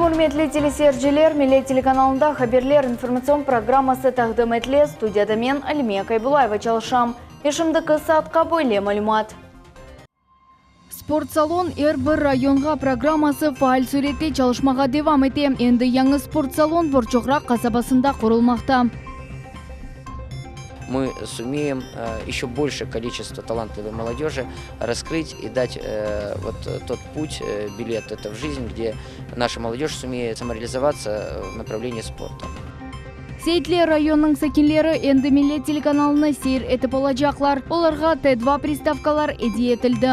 Ürmetli teleseyirciler, Millet telekanalında haberler informatsion programması taqdim etile. Studiyada men, Almiya Kaybulayeva çalışam. Ve şimdiki saatqa böyle malümat. Sport salon er bir rayonğa programması faal sürette çalışmağa devam ete. Endi yañı sport salon Borçoqraq qasabasında qurulmaqta. Мы сумеем еще большее количество талантливой молодежи раскрыть и дать вот тот путь, билет это в жизнь, где наша молодежь сумеет самореализоваться в направлении спорта. Seyitler rayonınıñ sakinleri endi Millet telekanalını seyir etip olacaqlar. Olarğa T2 pristavkalar ediye etildi.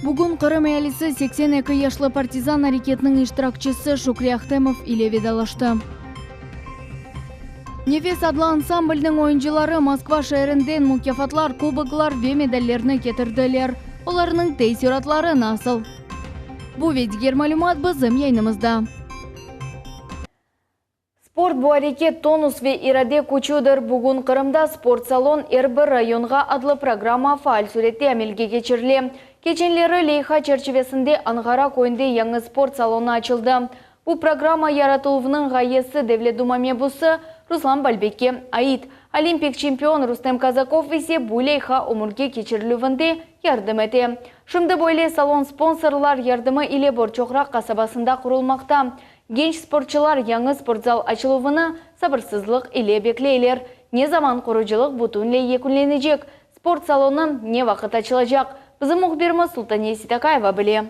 Bugün Qırım ealisi 82 yaşlı partizan areketiniñ iştirakçisi Şükri Ahtemov ile vedalaştı. Nefes adlı ansamblniñ oyuncıları Moskva şeerinden mukâfatlar, kuboklar ve medallerni ketirdiler. Olarnıñ teessüratları nasıl? Bu ve diger malümat bizim yayınımızda. Sport bu areket, tonus ve irade küçüdir. Bugün Qırımda sport salon er bir rayonğa adlı programma faal sürette amelge keçirile. Keçenleri leyha çerçivesinde Anğara köyünde yañı sport salonı açıldı. Bu programma yaratıluvınıñ ğayesi Devlet Duma mebusı Ruslan Balbekke ait. Olimpik çempion Rustem Kazakov ise bu leyha ömürge keçirilüvinde yardım ete. Şimdi böyle salon sponsorlar yardımı ile Borçoqraq qasabasında qurulmaqta. Genç sportçılar yañı sportzal açıluvını sabırsızlıq ile bekleyler. Ne zaman qurucılıq bütünley yekünlenecek? Sport salonı ne vaqıt açılacaq? Bizim mühbirimiz Sultaniye Seytakayeva bile.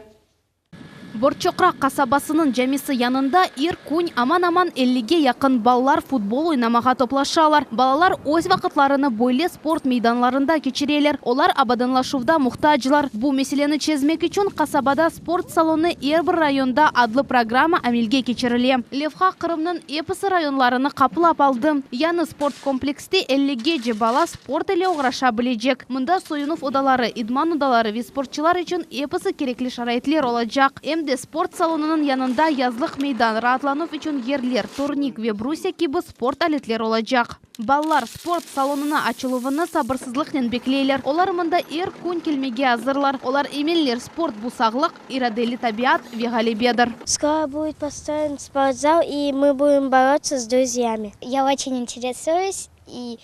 Borçoqraq qasabasınıñ camisi yanında er kün aman-aman 50-ge yaqın balalar futbol oynamağa toplaşalar. Balalar öz vaqıtlarını böyle sport meydanlarında keçireler. Olar abadanlaşuvğa muhtaclar. Bu meseleni çezmek içün qasabada sport salonı er bir rayonda adlı programma amelge keçirile. Levha Qırımnıñ episi rayonlarını qaplap aldı. Yañı sport komplekste 50-gece bala sport ile oğraşa bilecek. Mında soyunuv odaları, idman odaları ve sportçılar içün episi kerekli şaraitler olacaq. Em de sport salonınıñ yanında yazlıq meydan, raatlanuv içün yerler, turnik ve brusya kibi sport aletler olacaq. Balalar sport salonınıñ açıluvını sabırsızlıqnen bekleyler. Olar mında er kün kelmege azırlar. Olar eminler, sport bu sağlıq, iradeli tabiat ve ğalebedir. Скоро будет построен спортзал, и мы будем бороться с друзьями. Я очень интересуюсь, и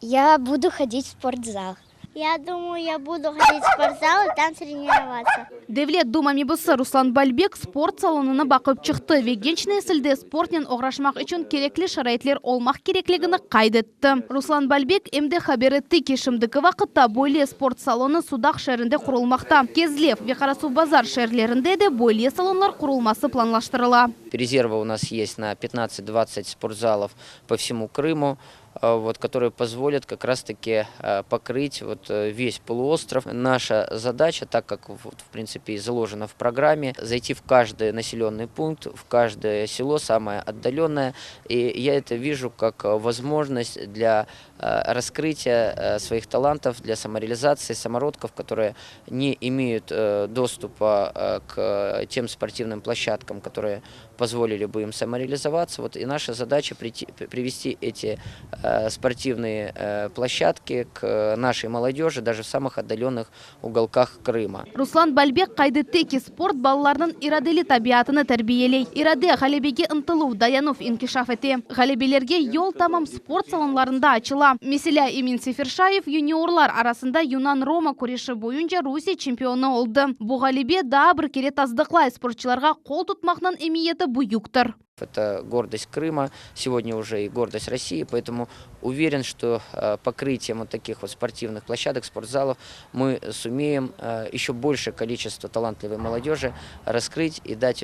я буду ходить в спортзал. Я думаю, я буду ходить в спортзал и там тренироваться. Devlet Duma mebusı Ruslan Balbek sport salonını baqıp çıqtı ve genç nesilde sportnen oğraşmaq içün kerekli şaraitler olmaq kerekligini qayd etti. Ruslan Balbek em de haber etti ki, şimdiki vaqıtta böyle sport salonı Sudaq şeerinde qurulmaqta. Kezlev ve Qarasuvbazar şeerlerinde de böyle salonlar qurulması planlaştırıla. Резервы у нас есть на 15-20 спортзалов по всему Крыму, вот, которые позволят как раз-таки покрыть вот весь полуостров. Наша задача, так как вот, в принципе и заложено в программе, зайти в каждый населенный пункт, в каждое село, самое отдаленное. И я это вижу как возможность для раскрытия своих талантов, для самореализации самородков, которые не имеют доступа к тем спортивным площадкам, которые позволили бы им самореализоваться. Вот и наша задача прийти, привести эти спортивные площадки к нашей молодежи, даже в самых отдаленных уголках Крыма. Ruslan Balbek qayd etti ki, sport balalarnıñ iradeli tabiatını terbiyeley. İrade ğalebege ıntıluv, dayanuv inkişaf ete. Ğalebelerge yol tamam sport salonlarında açıla. Meselâ, Emin Seferşayev yuniorlar arasında yunan-roma küreşi boyunca Rusiye çempionı oldı. Bu ğalebe daa bir kere tasdıqlay sportçılarğa qol tutmaqnıñ emiyeti büyüktir. Это гордость Крыма, сегодня уже и гордость России, поэтому уверен, что покрытием вот таких вот спортивных площадок, спортзалов мы сумеем еще большее количество талантливой молодежи раскрыть и дать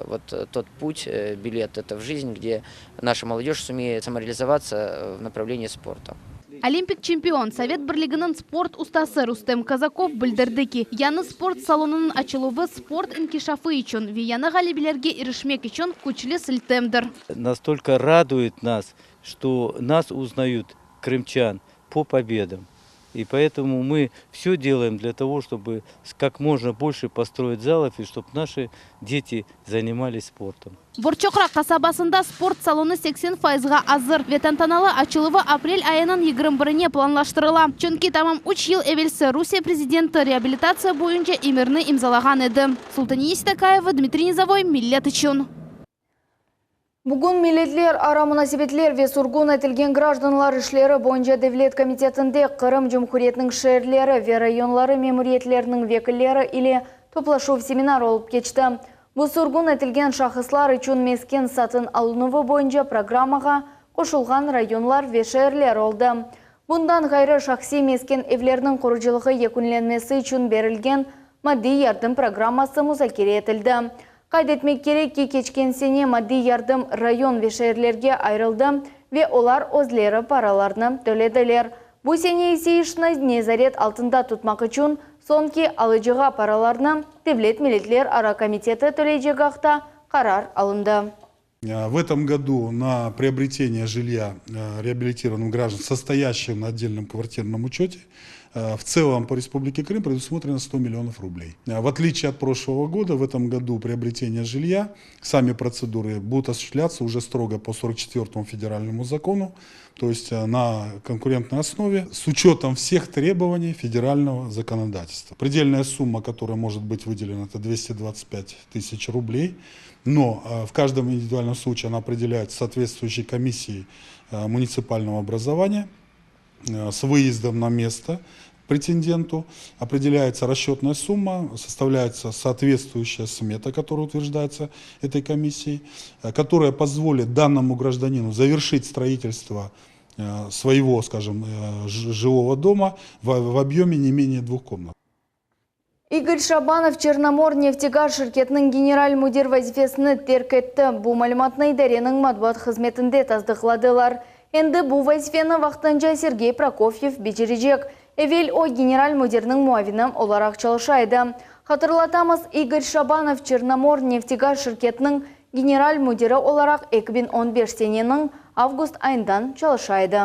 вот тот путь, билет это в жизнь, где наша молодежь сумеет самореализоваться в направлении спорта. Olimpik çempion, Sovet Birliginiñ sport ustası Rustem Kazakov bildirdi ki, yañı sport salonınıñ açıluvı sport inkişafı içün ve yañı ğalebelerge irişmek içün küçlü siltemdir. Настолько радует нас, что нас узнают, крымчан, по победам. И поэтому мы все делаем для того, чтобы как можно больше построить залов и чтобы наши дети занимались спортом. Borçoqraq qasabasında sport salonı 80 fayızğa azır ve tantanalı açıluvı aprel ayınıñ 21-ine planlaştırıla. Çünki tamam üç yıl evelsi Rusiye prezidenti reabilitatsiya boyunca emirni imzalağan edi. Sultaniye Seytakayeva, Dmitriy Nizovoy, Millet içün. Bugün Milletlerara munasebetler ve sürgün etilgen grajdanlar işleri boyunca devlet komitetinde Qırım Cumhuriyetiniñ şeerleri ve rayonları memuriyetleriniñ vekilleri ile toplaşuv-seminar olıp keçti. Bu sürgün etilgen şahıslar içün mesken satın alınuvı boyunca programmağa qoşulğan rayonlar ve şeerler oldı. Bundan ğayrı, şahsiy mesken evlerniñ qurucılığı yekünlenmesi içün berilgen maddiy yardım programması muzakere etildi. Qayd etmek kerek ki, keçken sene maddiy yardım rayon ve şeerlerge ayırıldı ve olar özleri paralarnı tölediler. Bu sene ise işni nezaret altında tutmaq içün soñki alıcığa paralarnı Devlet milletlerara komiteti töleycegi aqta qarar alındı. В этом году на приобретение жилья реабилитированным гражданам, состоящим на отдельном квартирном учете, в целом по Республике Крым предусмотрено 100 миллионов рублей. В отличие от прошлого года, в этом году приобретение жилья, сами процедуры будут осуществляться уже строго по 44 федеральному закону, то есть на конкурентной основе, с учетом всех требований федерального законодательства. Предельная сумма, которая может быть выделена, это 225 тысяч рублей, но в каждом индивидуальном случае она определяется соответствующей комиссией муниципального образования с выездом на место претенденту. Определяется расчетная сумма, составляется соответствующая смета, которая утверждается этой комиссией, которая позволит данному гражданину завершить строительство своего, скажем, жилого дома в объеме не менее двух комнат. İgor Şabanov Çernomorneftegaz şirketiniñ general müdir vazifesini terk etti. Bu malümatnı idareniñ matbuat hızmetinde tasdıqladılar. Endi bu vazifeni vaqtınca Sergey Prokofyev becerecek. Evel o, general müdirniñ muavini olaraq çalışa edi. Hatırlatamız, İgor Şabanov Çernomorneftegaz şirketiniñ general müdiri olaraq 2015 seneniñ avgust ayından çalışa edi.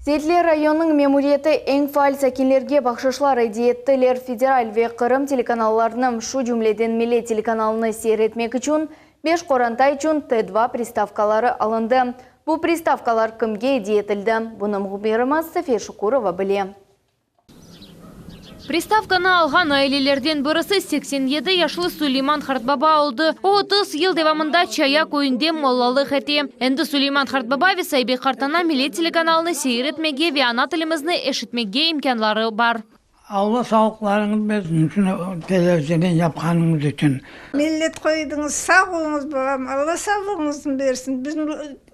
Seyitler rayonınıñ memuriyeti eñ faal sakinlerge bahşışlar ediye ettiler. Federal ve Qırım telekanallarını, şu cümleden Millet telekanalını seyir etmek içün beş qoranta içün T-dva pristavkaları alındı. Bu pristavkalar kimge ediye etildi? Bunı mühbirimiz Safiye Şukurova bile. Pristavkanı alğan ailelerden birisi 87 yaşlı Suleyman qartbaba oldı. O, 30 yıl devamında Çaya köyünde mollalıq ete. Endi Suleyman qartbaba ve Saybe qartana Millet telekanalını seyir etmege ve ana tilimizni eşitmege imkânları bar. Alla sağlıqlarıñız bersin, şunı televizordan yapqanıñız içün. Millet qoydıñız, sağ oluñız, balam, Alla sağlığıñıznı bersin, biz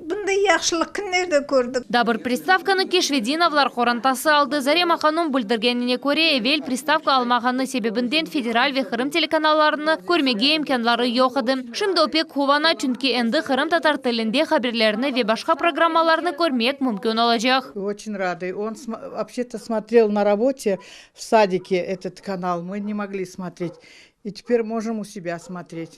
Bunday yahşılıq kimlerde kördik? Daa bir pristavkanı Keşvedinovlar qorantası aldı. Zarema hanum bildirgenine köre, evel pristavka almağanı sebebinden federal ve Qırım telekanallarını körmege imkânları yoq edi. Şimdi o pek quvana, çünki endi qırımtatar tilinde haberlerni ve başqa programmalarnı körmek mümkün olacaq. Oçün radı. On vopşe-to smotrel na rabote v sadike etot kanal, mı ne mogli smotret, i teper mojem u sebâ smotret.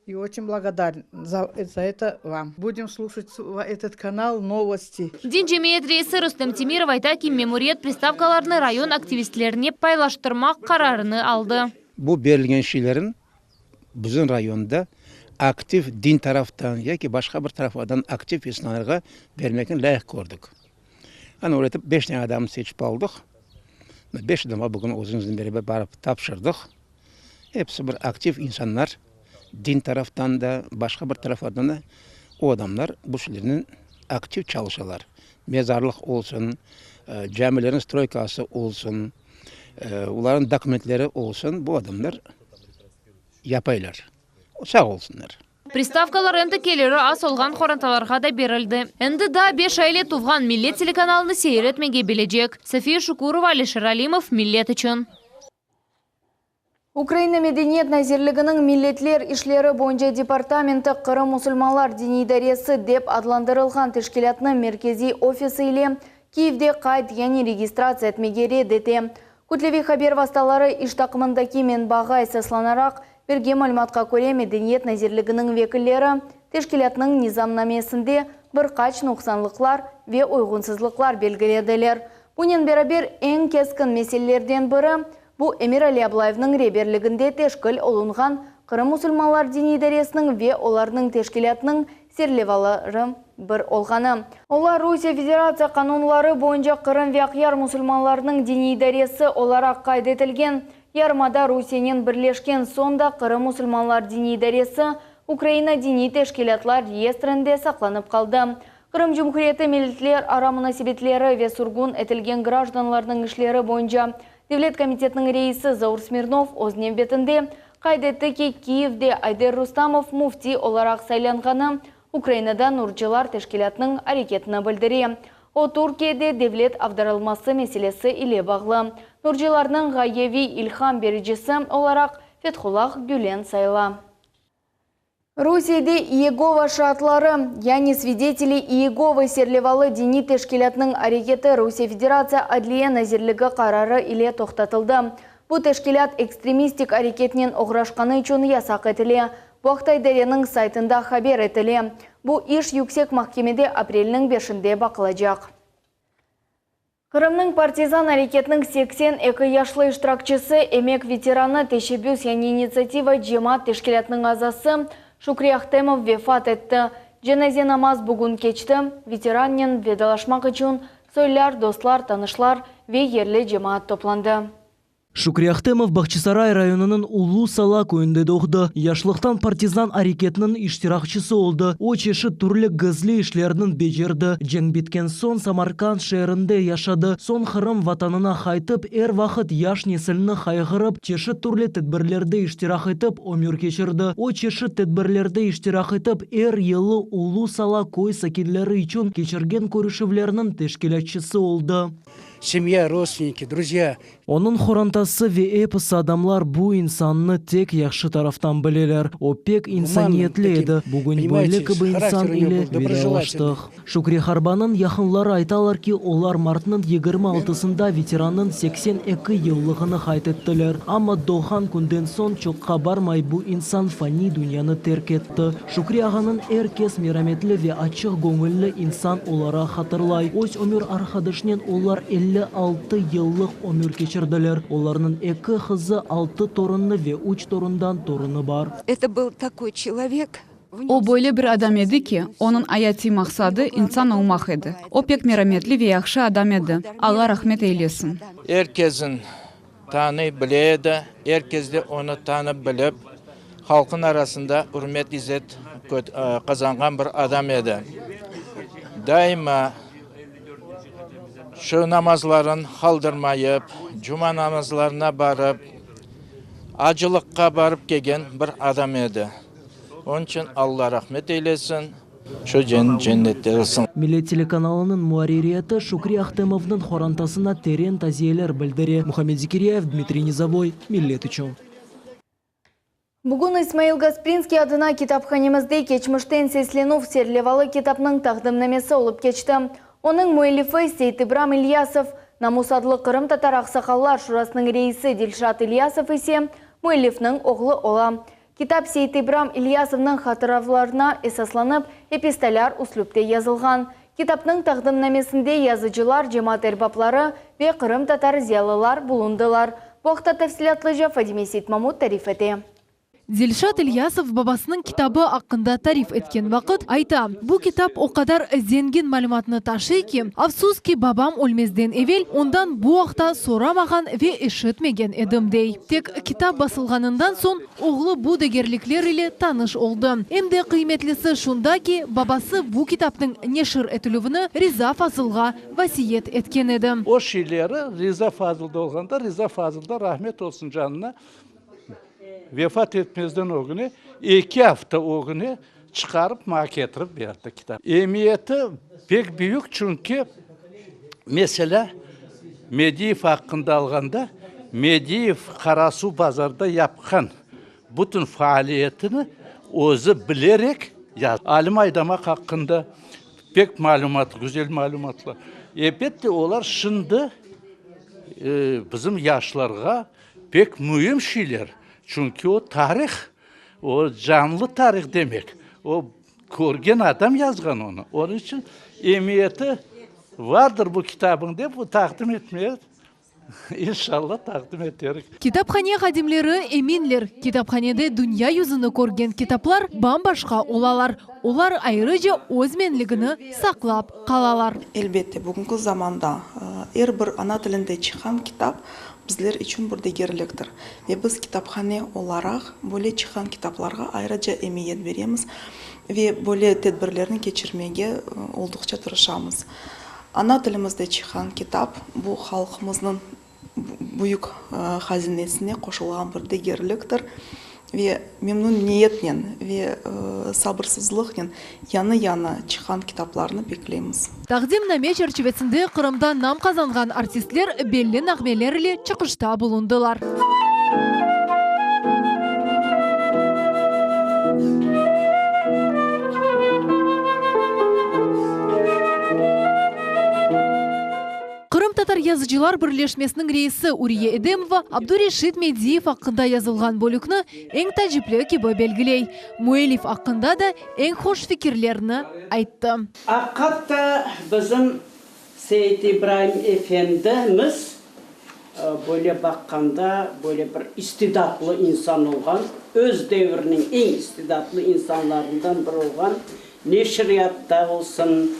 I oçün blagodarn za za eto vam. Budem sluşat etot kanal, novosti. Din cemiyet reisi Rustem Temirov ayta ki, memuriyet pristavkalarnı rayon aktivistlerine paylaştırmaq qararını aldı. Bu berilgen şeylerin bizim rayonda aktiv din taraftan yaki başqa bir taraflardan aktiv insanlarğa bermekni lâyıq kördik. Ana öyle etip beş tane adamnı seçip aldıq. Beş adamğa bugün özümiznen beraber barıp tapşırdıq. Episi bir aktiv insanlar, din taraftan da, başqa bir taraflardan da o adamlar bu şeylernen aktiv çalışalar. Mezarlıq olsun, camilerniñ stroykası olsun, olarnıñ dokumentleri olsun, bu adamlar yapaylar. Sağ olsunlar. Pristavkalar endi keliri az olğan qorantalarğa da berildi. Endi daa beş aile tuvğan Millet telekanalını seyir etmege bilecek. Safiye Şukurova, Alişer Alimov, Millet içün. Ukraina Medeniyet nazirliginiñ Milletler işleri boyunca departamenti Qırım musulmanlar diniy idaresi dep adlandırılğan teşkilâtnı merkeziy ofisi ile Kiyevde qayd, yani registratsiya etmege red ete. Kütleviy haber vastaları iş taqımındaki menbağa esaslanaraq bergen malümatqa köre, Medeniyet nazirliginiñ vekilleri. Teşkilâtnıñ nizamnamesinde bir qaç nuqsanlıqlar ve uyğunsızlıqlar belgilediler. Bunen beraber, eñ keskin meselelerden biri, bu Emirali Ablayevniñ reberliginde teşkil olunğan Qırım musulmanlar diniy idaresiniñ ve olarnıñ teşkilâtınıñ serlevaları bir olğanı. Olar Rusiye Federatsiya qanunları boyunca Qırım ve Aqyar musulmanlarınıñ diniy idaresi olaraq qayd etilgen. Yarımada Rusiyenen birleşken soñ da Qırım musulmanlar diniy idaresi Ukraina diniy teşkilâtlar reyestrinde saqlanıp qaldı. Qırım Cumhuriyeti Milletlerara munasebetleri ve sürgün etilgen grajdanlarnıñ işleri boyunca Devlet komitetiniñ reisi Zaur Smirnov öz nevbetinde qayd etti ki, Kiyevde Ayder Rustamov müfti olaraq saylanğanı Ukrainada Nurcılar teşkilâtınıñ areketini bildire. O, Türkiyede devlet avdarılması meselesi ile bağlı. Nurcılarnıñ ğayeviy ilham bericisi olaraq Fethullah Gülen sayıla. Rusiyede İyegova şaatları, yani Svideteli İyegovı serlevalı diniy teşkilâtınıñ areketi Rusiye Federatsiya Adliye nazirligi qararı ile toqtatıldı. Bu teşkilât ekstremistik areketnen oğraşqanı içün yasaq etile. Bu aqta idareniñ saytında haber etile. Bu iş Yüksek mahkemede aprelniñ beşinde baqılacaq. Qırımnıñ partizan areketiniñ 82 yaşlı iştirakçisi, emek veteranı, Teşebbüs yani İnitsiativa cemaat teşkilâtınıñ azası Şükri Ahtemov vefat etti. Cenaze namaz bugün keçti. Veterannen vedalaşmaq içün soylar, dostlar, tanışlar ve yerli cemaat toplandı. Şükri Ahtemov Bağçasaray rayonınıñ Ulu Sala köyünde doğdı. Yaşlıqtan partizan areketiniñ iştirakçisi oldı. O, çeşit türlü gizli işlerniñ becerdi. Cenk bitken soñ Samarkand şeerinde yaşadı. Soñ Qırım vatanına qaytıp, er vaqıt yaş nesilni qayğırıp, çeşit türlü tedbirlerde iştirak etip, ömür keçirdi. O, çeşit tedbirlerde iştirak etip, er yılı Ulu Sala köy sakinleri içün keçirgen körüşüvlerniñ teşkilâtçısı oldı. Semya, rodstveniki, druzya. Onıñ qorantası ve episi adamlar bu insannı tek yahşı taraftan bileler. O pek insaniyetli edi. Bugün böyle kibi insan ile vedalaştıq. Şükri Harbanıñ yaqınları aytalar ki, olar martnıñ 26-sında veterannıñ 82 yıllığını qayd ettiler. Amma doğğan künden soñ çoqqa barmay bu insan faniy dünyanı terk etti. Şükri ağanıñ er kes merametli ve açıq göñülli insan olaraq hatırlay. Öz ömür arqadaşınen olar 56 yıllıq ömür keçirdiler. Olarnıñ eki qızı, altı torunı ve üç torundan torunı bar. Eto byl takoy çelovek. O böyle bir adam edi ki, onıñ ayatiy maqsadı insan olmaq edi. O pek merametli ve yahşı adam edi. Alla rahmet eylesin. Er kesin Tanıy bile edi, er kes de onı tanıp bilip, halqın arasında ürmet-izzet qazanğan bir adam edi. Daima şu namazların qaldırmayıp, cuma namazlarına barıp, acılıqqa barıp kelgen bir adam edi. Onıñ içün Alla rahmet eylesin. Şu cennette olsun. Millet telekanalınıñ muarririyeti Şükri Ahtemovnıñ qorantasına teren taziyeler bildire. Muhammed Zekiryayev, Dmitriy Nizovoy, Millet içün. Bugün İsmail Gasprinskiy adına kitaphanemizde Keçmişten seslenüv serlevalı kitapnıñ taqdimnamesi olıp keçti. Onıñ müellifi Seytibram İlyasov, Namus adlı Qırımtatar aqsaqallar şurasınıñ reisi Dilşat İlyasov ise müellifniñ oğlu ola. Kitap Seytibram İlyasovnıñ hatıravlarına esaslanıp, epistolâr üslüpte yazılğan. Kitapnıñ taqdimnamesinde yazıcılar, cemaat erbapları ve qırımtatar ziyalılar bulundılar. Bu aqta tafsilâtlıca Fadime Seytmamut tarif ete. Dilşat İlyasov babasınıñ kitabı aqqında tarif etken vaqıt ayta, Bu kitap o qadar zengin malümatnı taşıy ki, afsus ki, babam ölmezden evel ondan bu aqta soramağan ve eşitmegen edim, dey. Tek kitap basılğanından soñ oğlu bu degerlikler ile tanış oldı. Em de qıymetlisi şunda ki, babası bu kitapnıñ neşir etilüvini Riza Fazılğa vasiyet etken edi. O şeyleri Riza Fazılda olğanda, Riza Fazılda, rahmet olsun canına, vefat etmezden ögüne, eki afta ögüne çıqarıp maña ketirip berdi kitap. Emiyeti pek büyük, çünki, meselâ, Mediyev aqqında alğanda, Mediyev Qarasuvbazarda yapqan bütün faaliyetini özü bilerek yazdı. Alim Aydamaq aqqında pek malümat, güzel malümatlar. Elbette, olar şimdi bizim yaşlarğa pek müim şeyler, çünki o tarih. O canlı tarih demek. O. Körgen adam yazğan onı. Onıñ içün emiyeti vardır bu kitabıñ dep, bu taqdim etmeye, inşallah, taqdim eterik. Kitaphane hadimleri eminler, kitaphanede dünya yüzüni körgen kitaplar bam-başqa olalar. Olar ayrıca öz menligini saqlap qalalar. Elbette, bugünki zamanda er bir ana tilinde çıqqan kitap bizler içün bir degerliktir. Ve biz kitaphane olaraq böyle çıqqan kitaplarğa ayrıca emiyet beremiz ve böyle tedbirlerni keçirmege olduqça tırışamız. Ana tilimizde çıqqan kitap, bu halqımıznıñ büyük hazinesine qoşulğan bir degerliktir ve memnüniyetnen ve sabırsızlıqnen yañı-yañı çıqqan kitaplarnı bekleymiz. Taqdimname çerçivesinde Qırımda nam qazanğan artistler belli nağmeler ile çıqışta bulundılar. Qırımtatar yazıcılar birleşmesiniñ reisi Uriye Edemova Abdureşit Mediyev aqqında yazılğan bölükni eñ tacipli kibi belgiley. Müellif aqqında da eñ hoş fikirlerni ayttı. Aqiqatta bizim Seit İbraim efendimiz böyle baqqanda böyle bir istidatlı insan olğan, öz deviriniñ eñ istidatlı insanlarından biri olğan, neşriyatta olsun,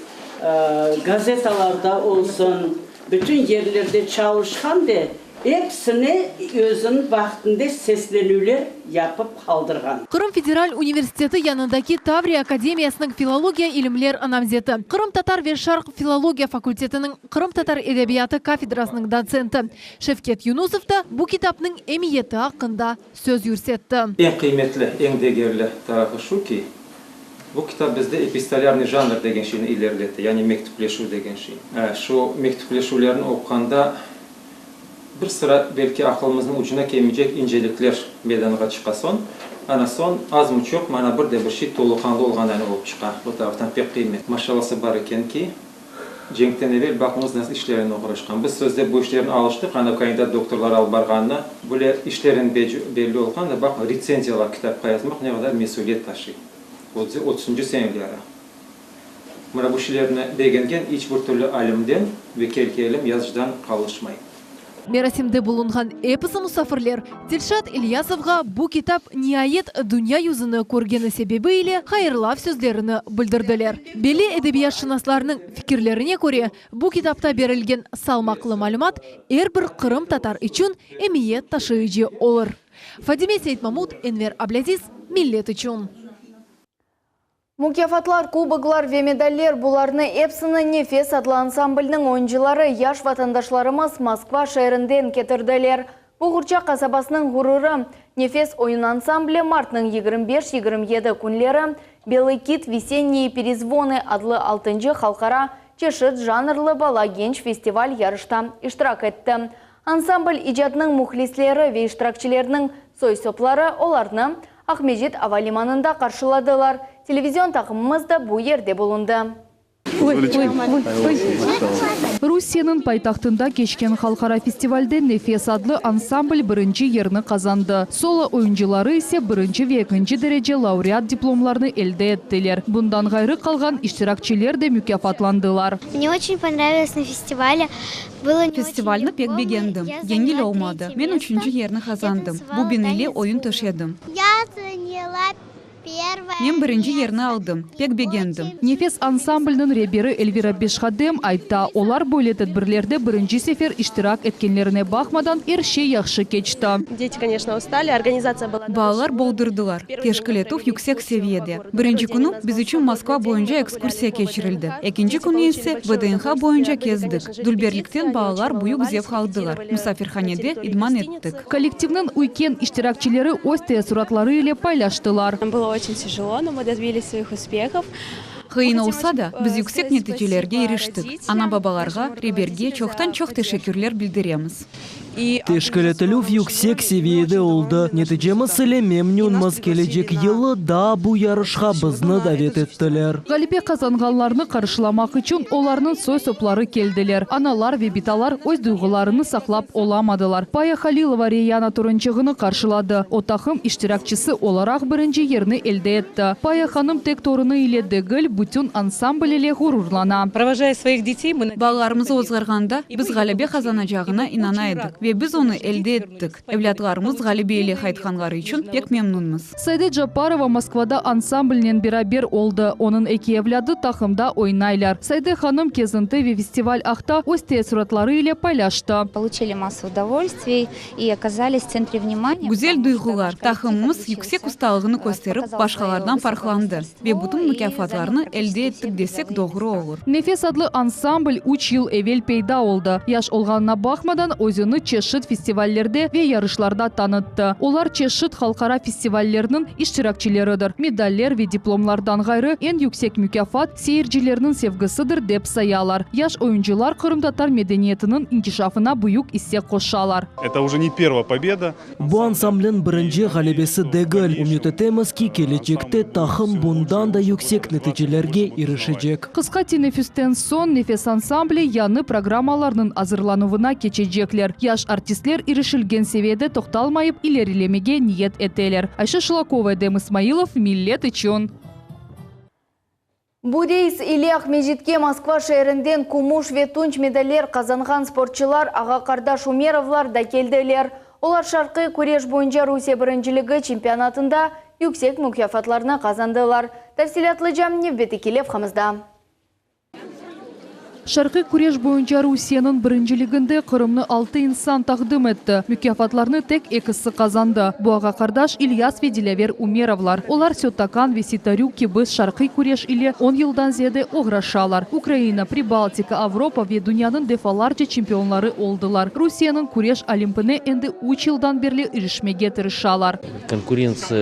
gazetalarda olsun, bütün yerlerde çalışqan ve Episine özüniñ vaqtında seslenüvler yapıp qaldırğan. Qırım federal universiteti yanındaki Tavriya akademiyasınıñ filologiya ilimler namzeti, qırımtatar ve şarq filologiya fakultetiniñ qırımtatar edebiyatı kafedrasınıñ dotsenti Şevket Yunusov da bu kitapnıñ emiyeti aqqında söz yürsetti. Eñ qıymetli, eñ degerli tarafı şu ki, bu kitap bizde epistolyarnıy janr degen şeyni ilerletti, yani mektüpleşüv degen şey. Şu mektüpleşüvlerni oquğanda Bir sıra, belki aqılımıznıñ ucuna kelmeycek incelikler meydanğa çıqa soñ, ana soñ, azmı-çoqmı, ana bir de bir şey toluqanlı olğan aynı olıp çıqa. Bu taraftan pek qıymet. Maşallası bar eken ki, cenkten evel baqıñız nasıl işlernen oğraşqan. Biz sözde bu işlerni alıştıq, ana kandidat doktorlar alıp barğanına, böyle işlernen belli olğan da, baqıñ, retsenziyalar kitapqa yazmaq ne qadar mesüliyet taşıy. Otuzıncı seneleri. Mına bu şeylerni begengen iç bir türlü alimden ve kelkelim yazıcıdan qalışmay. Merasimde bulunğan episi musafirler Dilşat İlyasovğa bu kitap niayet dünya yüzüni körgeni sebebi ile hayırlav sözlerini bildirdiler. Belli edebiyatşınaslarnıñ fikirlerine köre, bu kitapta berilgen salmaqlı malümat er bir qırımtatar içün emiyet taşıyıcı olur. Fadime Seytmamut, Enver Ablâziz, Millet içün. Mukâfatlar, kuboklar ve medaller, bularnı epsini Nefes adlı ansamblniñ oyuncıları, yaş vatandaşlarımız Moskva şeerinden ketirdiler. Boğurça qasabasınıñ ğururı, Nefes oyun ansambli martnıñ 25, 27 künleri Belıy kit, vesenniye perezvonı adlı altıncı halqara çeşit janrlı bala-genç festival-yarışta iştirak etti. Ansambl icadınıñ mühlisleri ve iştirakçileriniñ soy-sopları olarnı Aqmescit ava limanında qarşıladılar. Televizion taqımımız da bu yerde bulundı. Rusiyeniñ paytahtında keçken halqara festivalde Nefes adlı ansambl birinci yerni qazandı. Solo oyuncıları ise birinci ve ekinci derece laureat diplomlarını elde ettiler. Bundan ğayrı qalğan iştirakçiler de mukâfatlandılar. Mne oçen ponravilos na festivale. Festivalni pek begendim. Yengil olmadı. Men üçünci yerni qazandım. Bubin ile oyun töşedim. Men birinci yerni aldım. Pek begendim. Nefes ansamblniñ reberi Elvira Beşhadem ayta, olar böyle tedbirlerde birinci sefer iştirak etkenlerine baqmadan, er şey yahşı keçti. Balalar boldurdılar. Teşkil etüv yüksek seviyede. Birinci künü biz içün Moskva boyunca ekskursiya keçirildi, ekinci künü ise VDNH boyunca kezdik. Dülberlikten balalar büyük zevq aldılar, musafirhanede idman ettik. Kollektivniñ üyken iştirakçileri öz teessuratları ile paylaştılar. Bylo oçen tâjelo, no mı dobvilis svoih uspehov. Qıyın olsa da, biz yüksek neticelerge iriştik. Ana-babalarğa, reberge çoqtan-çoq teşekkürler bildiremiz. Teşkil etilüv yüksek seviyede oldı. Neticemiz ile memnünmiz. Kelecek yılı daa bu yarışqa bizni davet ettiler. Ğalebe qazanğanlarnı qarşılamaq içün olarnıñ soy-sopları keldiler. Analar ve bitalar öz duyğularını saqlap olamadılar. Paya Halilova Reyana torunçığını qarşıladı. O, taqım iştirakçisi olaraq birinci yerni elde etti. Paya hanım tek torunı ile degil, bütün ansambl ile ğururlana. Провожая своих детей, мы Balalarımızı ozğarğanda, biz ğalebe qazanacağına inana edik ve biz onı elde ettik. Evlâtlarımız ğalebe ile qaytqanları içün pek memnünmiz. Sayde Capparova Moskvada ansamblnen beraber oldı. Onıñ eki evlâdı taqımda oynaylar. Sayde hanım kezinti ve festival aqta öz teessuratları ile paylaştı. Получили массу удовольствий и оказались в центре внимания. Güzel duyğular, taqımımız yüksek ustalığını kösterip, başqalardan farqlandı ve bütün mukâfatlarnı elde ettik desek doğru olur. Nefes adlı ansambl üç yıl evel peyda oldı. Yaş olğanına baqmadan, özüni çeşit festivallerde ve yarışlarda tanıttı. Olar çeşit halqara festivallerniñ iştirakçileridir. Medaller ve diplomlardan ğayrı, eñ yüksek mukâfat, seyircilerniñ sevgisidir, dep sayalar. Yaş oyuncılar qırımtatar medeniyetiniñ inkişafına büyük isse qoşalar. Это уже не первая победа. Bu ansamblniñ birinci ğalebesi degil. Ümüt etemiz ki, kelecekte taqım bundan da yüksek neticelerge irişecek. Qısqa teneffüsten soñ Nefes ansambli yañı programmalarnıñ azırlanuvına keçecekler. Yaş artistler irişilgen seviyede toqtalmayıp ilerilemege niyet eteler. Ayşe Şulakova, Edem İsmailov, Millet içün. Bu reys ile Aqmescitke Moskva şeerinden kümüş ve tunç medaller qazanğan sportçılar ağa-qardaş Umerovlar da keldiler. Olar şarqiy küreş boyunca Rusiye birinciligi çempionatında yüksek mukâfatlarnı qazandılar. Tafsilâtlıca nevbetteki levhamızda. Şarqiy küreş boyunca Rusiyeniñ birinciliginde Qırımnı altı insan taqdim etti. Mukâfatlarnı tek ekisi qazandı. Bu ağa-qardaş İlyas ve Dilâver Umerovlar. Olar Syotokan ve Sitarü kibi şarqiy küreş ile on yıldan ziyade oğraşalar. Ukraina, Pribaltika, Avropa ve dünyanıñ defalarca çempionları oldılar. Rusiyeniñ küreş Olimpine endi üç yıldan berli irişmege tırışalar. Konkurentsiya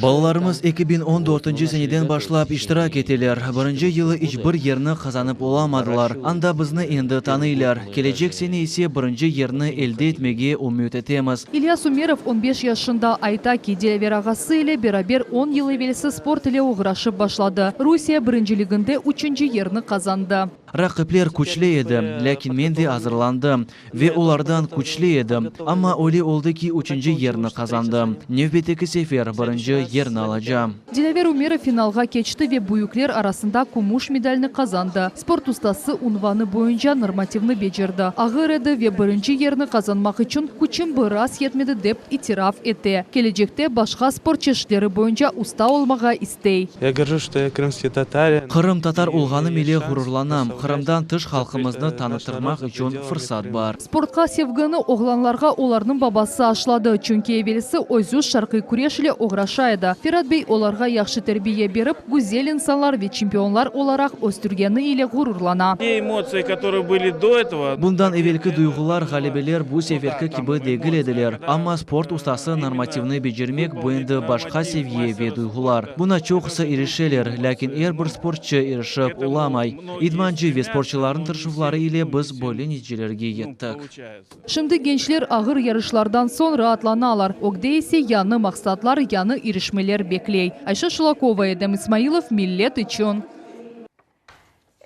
Balalarımız 2014 seneden başlap iştirak eteler. Birinci yılı iç bir yerni qazanıp olamadılar. Anda bizni endi tanıylar. Kelecek sene ise birinci yerni elde etmege ümüt etemiz. İlyas Umerov on beş yaşında. Ayta ki, Dilâver ağası ile beraber on yıl evelsi sport ile oğraşıp başladı. Rusiye birinciliginde üçünci yerni qazandı. Raqipler küçlü edi, lâkin men de azırlandım ve olardan küçlü edim. Amma öyle oldı ki, üçünci yerni qazandım. Nevbetteki sefer birinci yerni alacağım. Dilâver Umerov finalğa keçti ve büyükler arasında kümüş medalni qazandı. Sport ustası unvanı boyunca normativni becerdi. Ağır edi ve birinci yerni qazanmaq içün küçüm biraz yetmedi, dep itiraf ete. Kelecekte başqa sport çeşitleri boyunca usta olmağa istey. Я горжусь, что я крымский татарин. Qırımtatar olğanım ile ğururlanam. Qırımdan tış halqımıznı tanıtırmaq içün fırsat bar. Sportqa sevgini oğlanlarğa olarnıñ babası aşladı, çünki evelsi özü şarqiy küreş ile oğraşa edi. Ferat bey olarğa yahşı terbiye berip, güzel insanlar ve çempionlar olaraq östürgeni ile ğururlana. Те эмоции, которые были до этого, Bundan evelki duyğular, ğalebeler bu seferki kibi degil ediler. Amma sport ustası normativni becermek bu endi başqa seviye ve duyğular. Buña çoqusı irişeler, lâkin er bir sportçı irişip olamay. İdmancı ve sportçılarnıñ tırışuvları ile biz böyle neticelerge yettik. Şimdi gençler ağır yarışlardan soñ raatlanalar. Ögde ise yañı maqsatlar, yañı irişmeler bekley. Ayşe Şulakova, Edem İsmailov, Millet içün.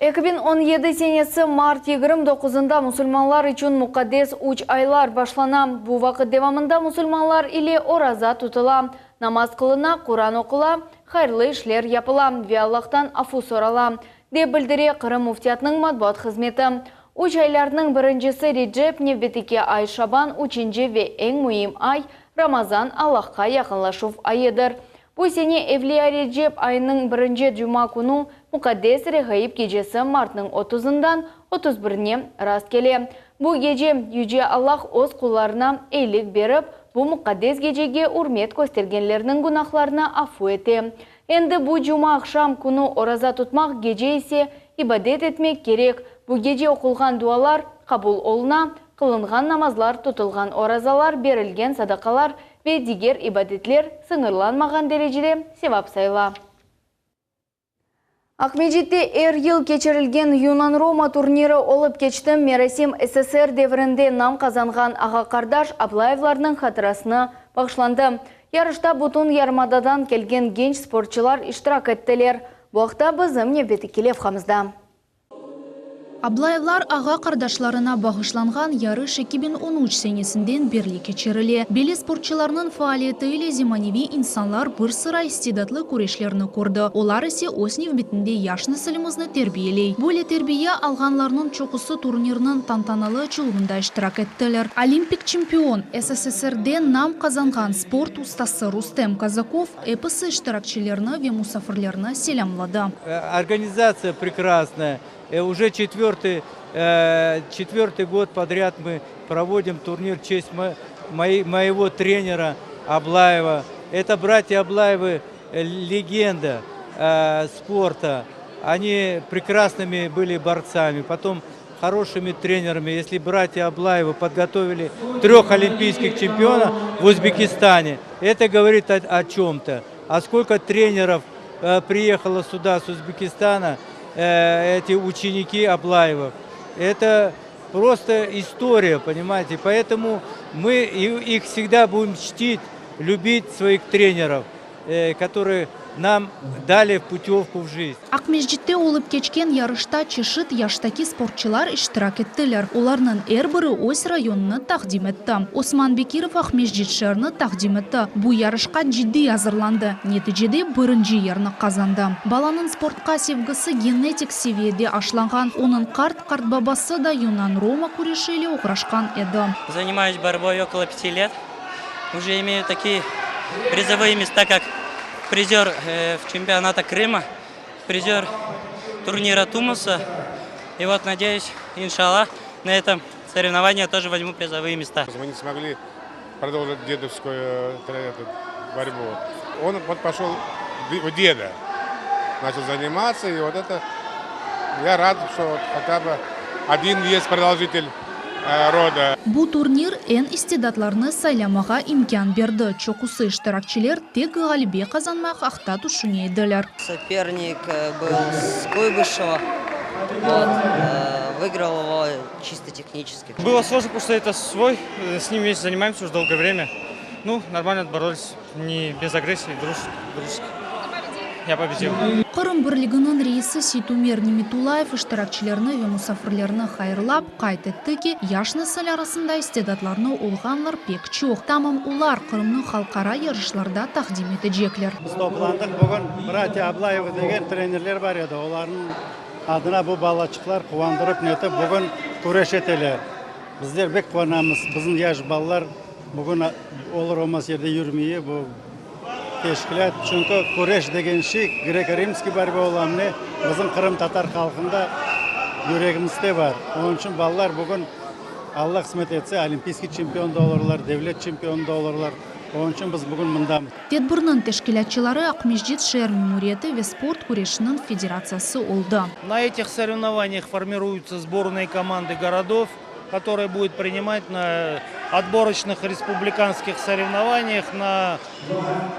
2017 senesi mart 29-ında musulmanlar içün muqaddes üç aylar başlana. Bu vaqıt devamında musulmanlar ile oraza tutula. Namaz qılına, Quran oqula, hayırlı işler yapıla ve Allahtan afu sorala, dep bildire Qırım Müftiyatınıñ matbuat hızmeti. Üç aylarnıñ birincisi Recep, nevbetteki ay Şaban, üçünci ve eñ müim ay Ramazan Allahqa yaqınlaşuv ayıdır. Bu sene Evliya Recep ayınıñ birinci cuma künü muqaddes Reğaib gecesi martnıñ 30-ından 31-ine rast kele. Bu gece Yüce Allah öz qullarına eyilik berip, bu muqaddes gecege ürmet köstergenlerniñ günahlarını afu ete. Endi bu cuma aqşam künü oraza tutmaq, gece ise ibadet etmek kerek. Bu gece oqulğan dualar qabul oluna, qılınğan namazlar, tutulğan orazalar, berilgen sadaqalar ve diger ibadetler sıñırlanmağan derecede sevap sayıla. Aqmescitte er yıl keçirilgen Yunan-Roma turniri olıp keçti. Merasim SSR devrinde nam qazanğan ağa-qardaş Ablayevlarnıñ hatırasına bağışlandı. Yarışta bütün yarımadadan kelgen genç sportçılar iştirak ettiler. Bu aqta bizim nevbetteki levhamızda. Ablayevlar ağa-qardaşlarına bağışlanğan yarış 2013 senesinden berli keçirile. Belli sportçılarnıñ faaliyeti ile zemaneviy insanlar bir sıra istidatlı küreşlerni kördi, olar ise öz nevbetinde yaş nesilimizni terbiyeley. Böyle terbiye alğanlarnıñ çoqusı turnirniñ tantanalı açıluvında iştirak ettiler. Olimpik çempion, SSSRde nam qazanğan sport ustası Rustem Kazakov episi iştirakçilerni ve musafirlerni selâmladı. Organizatsiya prekrasnaya. Уже четвертый, четвертый год подряд мы проводим турнир в честь моего тренера Аблаева. Это братья Аблаевы легенда спорта. Они прекрасными были борцами, потом хорошими тренерами. Если братья Аблаевы подготовили трех олимпийских чемпионов в Узбекистане, это говорит о, о чем-то. А сколько тренеров приехало сюда с Узбекистана, эти ученики Аблаевых. Это просто история, понимаете. Поэтому мы их всегда будем чтить, любить своих тренеров, которые нам дали путевку в жизнь. Aqmescitte olıp keçken yarışta çeşit yaştaki sportçılar iştirak ettiler. Olarnıñ er biri öz rayonını taqdim etti. Osman Bekirov Aqmescit şeerini taqdim etti. Bu yarışqa ciddiy azırlandı. Neticede birinci yerni qazandı. Balanıñ sportqa sevgisi genetik seviyede aşlanğan. Onıñ qart qartbabası da yunan-roma küreşi ile oğraşqan edi. Занимаюсь борьбой около пяти лет. Уже имею такие призовые места, как призер в чемпионата Крыма, призер турнира Тумуса. И вот надеюсь, иншаллах, на этом соревновании тоже возьму призовые места. Мы не смогли продолжить дедовскую этот, борьбу. Он вот пошел в деда, начал заниматься, и вот это я рад, что вот хотя бы один есть продолжитель рода. Bu turnir eñ istidatlarnı saylamağa imkân berdi. Çoqusı iştirakçiler tek ğalebe qazanmaq aqta tüşüne ediler. Соперник был с Куйбышева. Вот, выиграл его чисто технически. Было сложно, потому что это свой, с ним вместе занимаемся уже долгое время. Ну, нормально отборолись, не без агрессии, дружески. Я победил. Qırım Birliginiñ reisi Seytumer Nimetullayev iştirakçilerni ve musafirlerni hayırlap, qayd etti ki, yaş nesil arasında istidatlarnı olğanlar pek çoq. Tamam olar Qırımnı halqara yarışlarda taqdim etecekler. Biz toplandıq bugün братья Ablayevı degen trenerler bar edi. Olarnıñ adına bu balaçıqlar quvandırıp netip bugün küreş eteler. Bizler pek quvanamız. Bizim yaş balalar bugün olur olmaz yerde yürmey bu teşkilât. Çünki küreş degen şey греко-римский борьба ola ne bizim qırımtatar halqında yüregimizde bar. Onıñ içün balalar bugün Alla qısmet etse olimpiyskiy çempion da olurlar, devlet çempionı da olurlar. Onıñ içün biz bugün mındamız. Tedbirniñ teşkilâtçıları Aqmescit şeer memuriyeti ve sport küreşiniñ federatsiyası oldı. На этих соревнованиях формируются сборные команды городов, которые будут принимать на отборочных республиканских соревнованиях на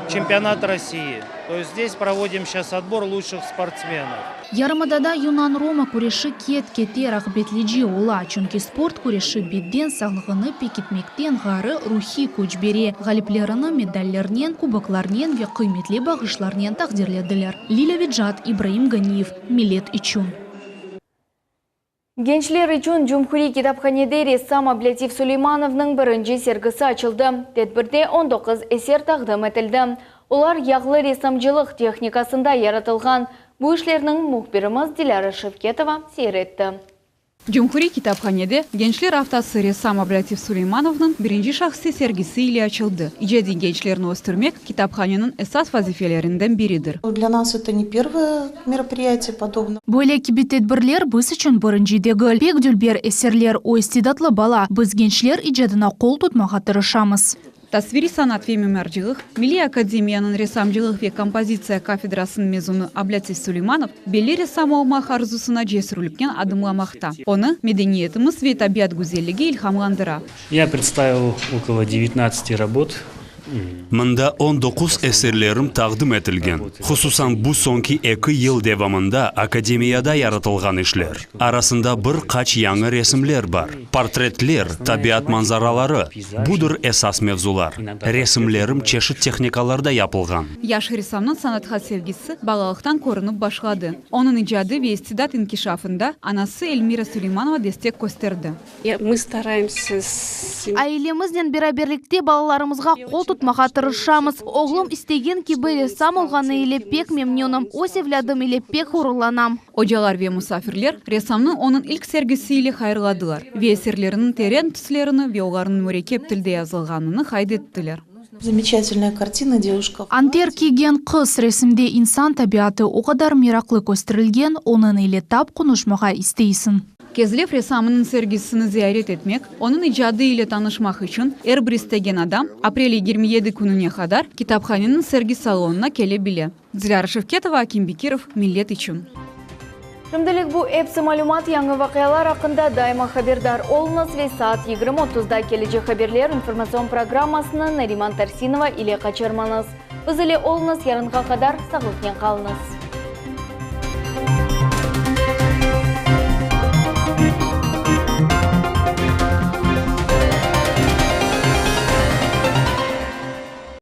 чемпионат России. То есть здесь проводим сейчас отбор лучших спортсменов. Yarımadada yunan-roma küreşi ket-kete rağbetlice ola, çünki sport küreşi beden sağlığını pekitmekten ğayrı ruhiy küç bere. Ğaliplerini medallernen, kuboklarnen ve qıymetli bağışlarnen taqdirlediler. Lilâ Vecat, İbraim Ganiyev, Millet içün. Gençler içün Cumhuriy kitaphanede ressam Ablâtif Suleymanovnıñ birinci sergisi açıldı. Tedbirde 19 eser taqdim etildi. Olar yağlı ressamcılıq tehnikasında yaratılğan. Bu işlerniñ mühbirimiz Dilâra Şevketova seyir etti. Cumhuriy kitaphanede Gençler aftası ressam Ablâtif Suleymanovnıñ birinci şahsiy sergisi ile açıldı. İcadiy gençlerni östürmek, kitaphaneniñ esas vazifelerinden biridir. Для нас это не первое мероприятие подобное. Böyle kibi tedbirler biz içün birinci degil. Pek dülber eserler, o istidatlı bala. Biz gençler icadına qol tutmağa tırışamız. Tasviriy sanat ve mimarcılıq Milliy akademiyanıñ ressamcılıq ve kompozitsiya kafedrasınıñ mezunı Ablâtif Suleymanov belli ressam olmaq arzusına cesürliknen adımlamaqta. Onı medeniyetimiz ve tabiat güzelligi ilhamlandıra. Я представил около 19 работ. Mında 19 eserlerim taqdim etilgen, hususan bu soñki eki yıl devamında akademiyada yaratılğan işler. Arasında bir qaç yañı resimler bar, portretler, tabiat manzaraları, budır esas mevzular. Resimlerim çeşit tehnikalarda yapılğan. Yaş ressamnıñ sanatqa sevgisi balalıqtan körünip başladı. Onıñ icadı ve istidat inkişafında anası Elmira Suleymanova destek kösterdi. Ailemiznen beraberlikte balalarımızğa qol tutmağa tırışamız. Oğlum istegen kibi ressam olğanı ile pek memnünim. Öz evlâdım ile pek ğururlanam. Ocalar ve musafirler ressamnı onıñ ilk sergisi ile hayırladılar ve eserleriniñ teren tüslerini ve olarnıñ mürekkep tilde yazılğanını qayd ettiler. Zamечательная kartina, devuşka. Anter kiygen qız resimde insan tabiatı o qadar meraqlı kösterilgen, onıñ ile tap qonuşmağa isteysiñ. Kezlev ressamınıñ sergisini ziyaret etmek, onıñ icadı ile tanışmaq içün er bir istegen adam aprel 27 kününe qadar kitaphaneniñ sergi salonına kele bile. Dilâra Şevketova, Akim Bekirov, Millet içün. Şimdilik bu epsi malümat, yañı vaqialar aqqında daima haberdar oluñız ve saat 20 otuzda kelecek haberler informatsion programmasını Nariman Tarsinova ile qaçırmañız. Biz ile oluñız, yarınğa qadar sağlıqnen qalıñız.